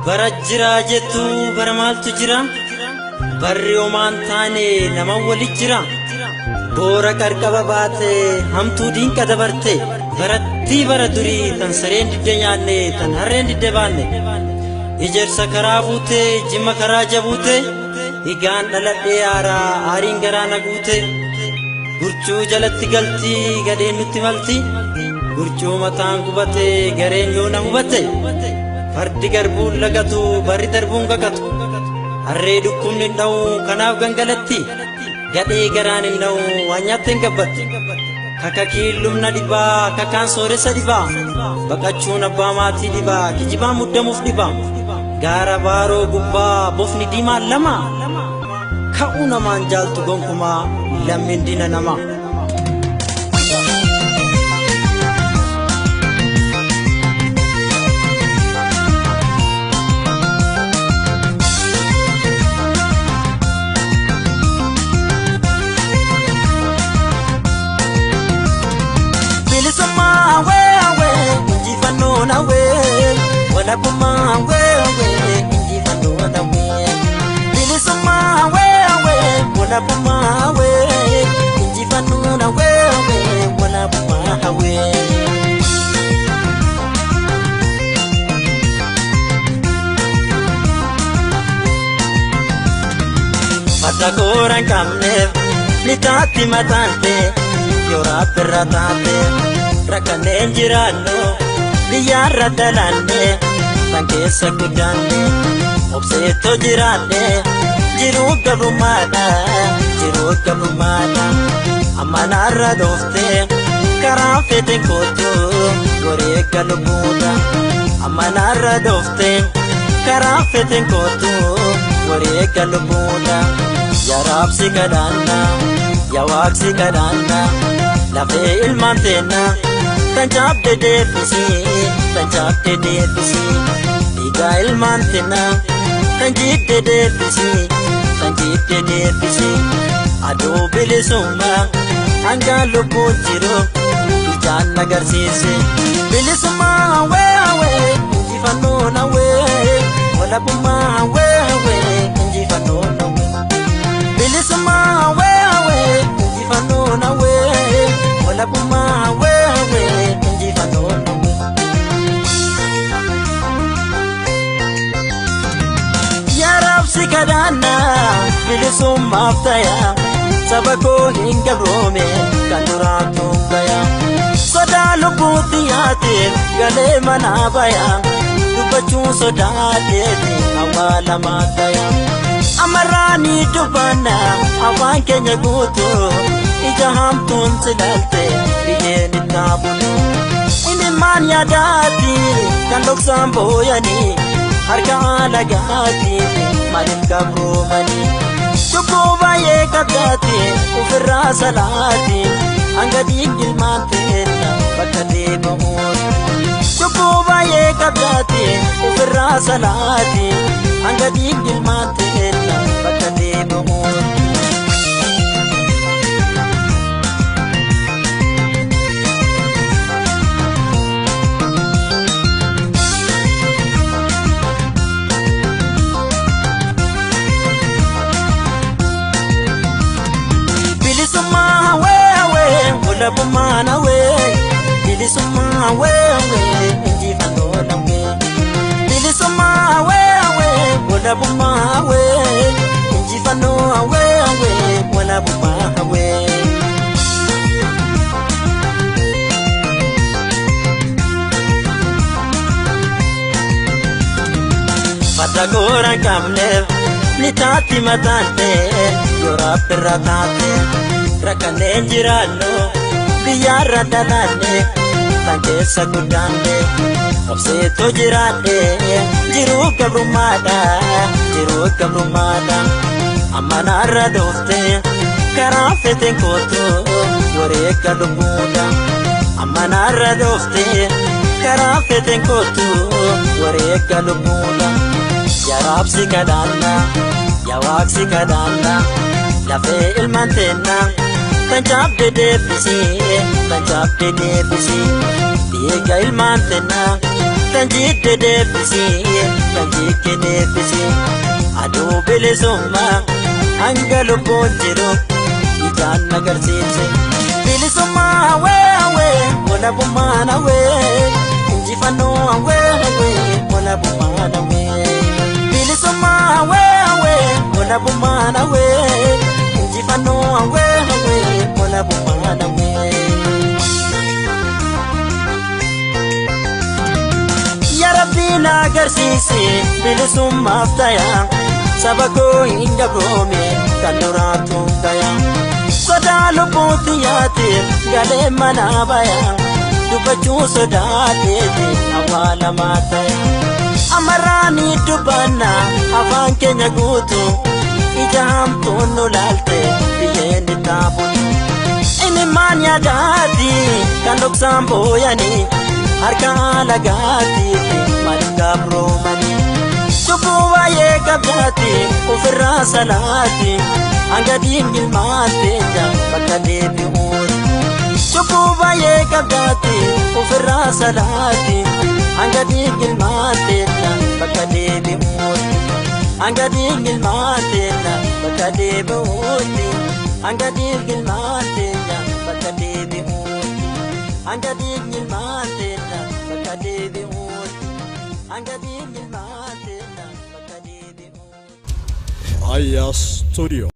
Bara jiraa jettu bara maaltu jira? Barri homaan taane nama walit jira. Boora qarqaba baate hamtuu diinqa dabarte. Barattii bara durii tan sareen didde nyaanne tan harreen didde baanne. Ijarsa karaa buute jimma karaa jabuute. Higaan dhaladhee aaraa aariin garaa na guute. Gurchuu jalatti galti gadheen nutti malti. Gurchuu mataan gubate gareen yoo na hubate. Fardi garbuun lagatu barri darbuun kakatu. Harree dhukkubni hin dha'u kanaaf gangalatti. Gadhee garaan hin dha'u waan nyaatte hin gabbatti. Kakakiin lubna dhibaa kakaan sooressa dhibaa. Baqachuun abbaa maatii dhibaa kijibaan muddamuuf dhibaa. Gaara baaroo gubbaa bofni diimaan lama. Ka'uu namaan jaaltu gonkumaa lammiin diina namaa. Bilisummaa weewee injifannoon hawwee walabummaa weewee injifannoon hawwee. Bilisummaa weewee walabummaa wee injifannoon hawwee walabummaa hawwee. Farda koora hin qabneef ni taatti mataante yoo rabbirra taate. Rakkanneen jiraannu biyyaarra dhalanne tan keessa guddanne obseettoo jiraanne jiruu gabrummaadha jiruu gabrummaadha. Amma narra dhoofte karaa feeten kootu wareega lubbuudha. Amma narra dhoofte karaa feeten kootu wareega lubbuudha. Yaa raabsi kadhaanna yaa waaqsi kadhaanna lafee ilmaan teenna. Tan cabde deebisii tan cabde deebisii dhiigaa ilmaan teenna tan jidde deebisii tan jidde deebisii aduu bilisummaa hangaan lubbuun jiru ijaan agarsiise. Bilisummaa weewee injifannoon hawwee walabummaa weewee injifannoon hawwee. Bilisummaa weewee injifannoon hawwee walabummaa weewee injifannoon hawwee. Yaa raabsi kadhaanna bilisummaaf taya saba koo hin gabroome kan duraatu gaya. Sodaa lubbuutti yaateef galee manaa baya dubbachuun sodaateeti awwaalamaa taya. Amarraanii dubbanna afaan keenya guutuu ija hamtuun silaalte biyyeen itti haabulu. Imimmaan yaadaati kan dhoksaan booyanii harka alagaati maaliif gabroomanii. Cubbuu baay'ee qabdaati ofirraa salaati hanga dhiigni ilmaan teenna bakka deebi'uun. Cubbuu baay'ee qabdaati ofirraa salaati hanga dhiigni ilmaan teenna bakka deebi'uun. Bilisummaa weewee walabummaan hawwee bilisummaa weewee injifannoon hawwee. Bilisummaa weewee walabummaa hawwee injifannoo hawwee walabummaa hawwee. Farda koora hin qabneef ni taatti mataante yoo rabbirra taate. Rakkanneen jiraannu biyyaarra dhalanne tan keessa guddanne obseettoo jiraanne jiruu gabrummaadha jiruu gabrummaadha. Amma narra dhoofte karaa feeten kootu wareega lubbuudha. Amma narra dhoofte karaa feeten kootu wareega lubbuudha. Yaa raabsi kadhaanna yaa waaqsi kadhaanna lafee ilmaan teenna tan cabde deebisii tan cabde deebisii dhiiga ilmaan teenna Tan jidde deebisi tan jikke deebisi aduu bilisummaa hanga lubbuun jiru ijaan agarsiise. Bilisummaa hawwee hawwee walabummaan hawwee injifannoo hawwee hawwee walabummaan hawwee. Bilisummaa hawwee hawwee walabummaan hawwee injifannoo hawwee hawwee walabummaan hawwee. Yaa Rabbi na agarsiisi bilisummaaf tayaa saba koo hin gabroome kan duraatu tayaa. Sodaa lubbuutti yaatiif galee manaa bayaa dubbachuu sodaateeti awwaalamaa tayaa. Amarraanii dubbannaa afaan keenya guutu ija hamtuun nu laalte biyyeen itti taabutu. Imimmaan yaadaati kan dhoksaan booyanii harka alagaatiif maal gabroomanii. Cubbuu baay'ee qabdaati ofirraa salaati hanga diingilmaan teenya bakka deebi'uuti. Cubbuu baay'ee qabdaati ofirraa salaati hanga diingilmaan teenya bakka deebi'uuti. Hanga diingilmaan teenya bakka deebi'uuti. Hanga diingilmaan teenya bakka deebi'uuti. Hanga diingilmaan teenya bakka deebi'uuti. Hanga diingilmaan teenya bakka deebi'uuti. Raya Studio.